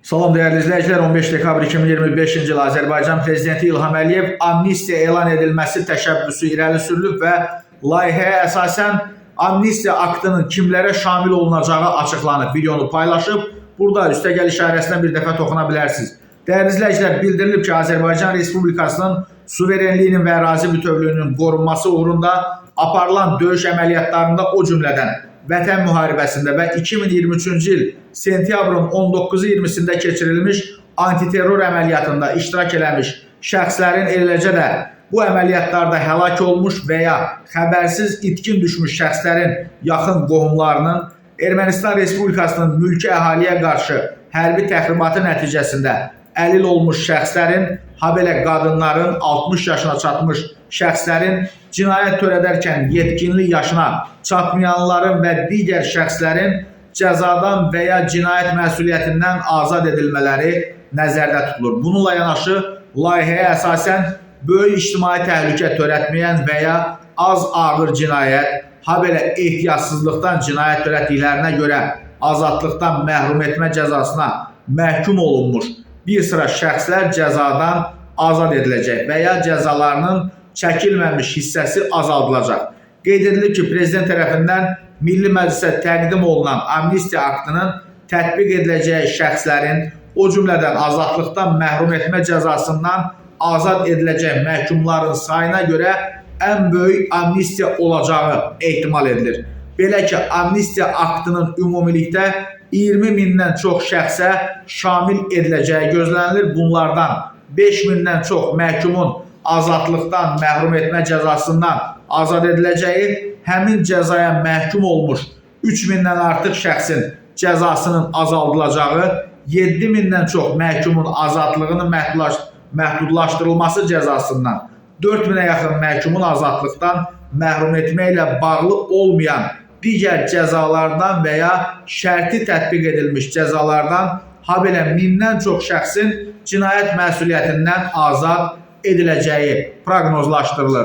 Salam dəyərli izləyicilər, 15 dekabr 2025-ci il Azərbaycan Prezidenti İlham Əliyev amnistiya elan edilməsi təşəbbüsü irəli sürülüb və layihəyə əsasən amnistiya aktının kimlərə şamil olunacağı açıqlanıb. Videonu paylaşıb. Burada üstəgəl işarəsinə bir dəfə toxuna bilərsiniz. Dəyərli izləyicilər, bildirilib ki, Azərbaycan Respublikasının suverenliyinin və ərazi bütövlüyünün qorunması uğrunda aparılan döyüş əməliyyatlarında, o cümlədən Vətən müharibəsində və 2023-cü il sentyabrın 19-u 20-sində keçirilmiş antiterror əməliyyatında iştirak eləmiş şəxslərin, eləcə də bu əməliyyatlarda həlak olmuş və ya xəbərsiz itkin düşmüş şəxslərin yaxın qohumlarının, Ermənistan Respublikasının mülki əhaliyə qarşı hərbi təxribatı nəticəsində əlil olmuş şəxslərin, habelə qadınların, 60 yaşına çatmış şəxslərin, cinayət törədərkən yetkinlik yaşına çatmayanların və digər şəxslərin cəzadan və ya cinayət məsuliyyətindən azad edilmələri nəzərdə tutulur. Bununla yanaşı layihəyə əsasən böyük ictimai təhlükə törətməyən və ya az ağır cinayət, habelə ehtiyatsızlıqdan cinayət törətdiklərinə görə azadlıqdan məhrum etmə cəzasına məhkum olunmuş bir sıra şəxslər cəzadan azad ediləcək və ya cəzalarının çəkilməmiş hissəsi azaldılacaq. Qeyd edilib ki, prezident tərəfindən Milli Məclisə təqdim olunan amnistiya aktının tətbiq ediləcəyi şəxslərin, o cümlədən azadlıqdan məhrum etmə cəzasından azad ediləcək məhkumların sayına görə ən böyük amnistiya olacağı ehtimal edilir. Belə ki, amnistiya aktının ümumilikdə 20 mindən çox şəxsə şamil ediləcəyi gözlənilir. Bunlardan 5 mindən çox məhkumun azadlıqdan məhrum etmə cəzasından azad ediləcəyi, həmin cəzaya məhkum olmuş 3 mindən artıq şəxsin cəzasının azaldılacağı, 7 mindən çox məhkumun azadlığının məhdudlaşdırılması cəzasından, 4 minə yaxın məhkumun azadlıqdan məhrum etmə ilə bağlı olmayan digər cəzalardan və ya şərti tətbiq edilmiş cəzalardan, habelə mindən çox şəxsin cinayət məsuliyyətindən azad ediləcəyi proqnozlaşdırılır.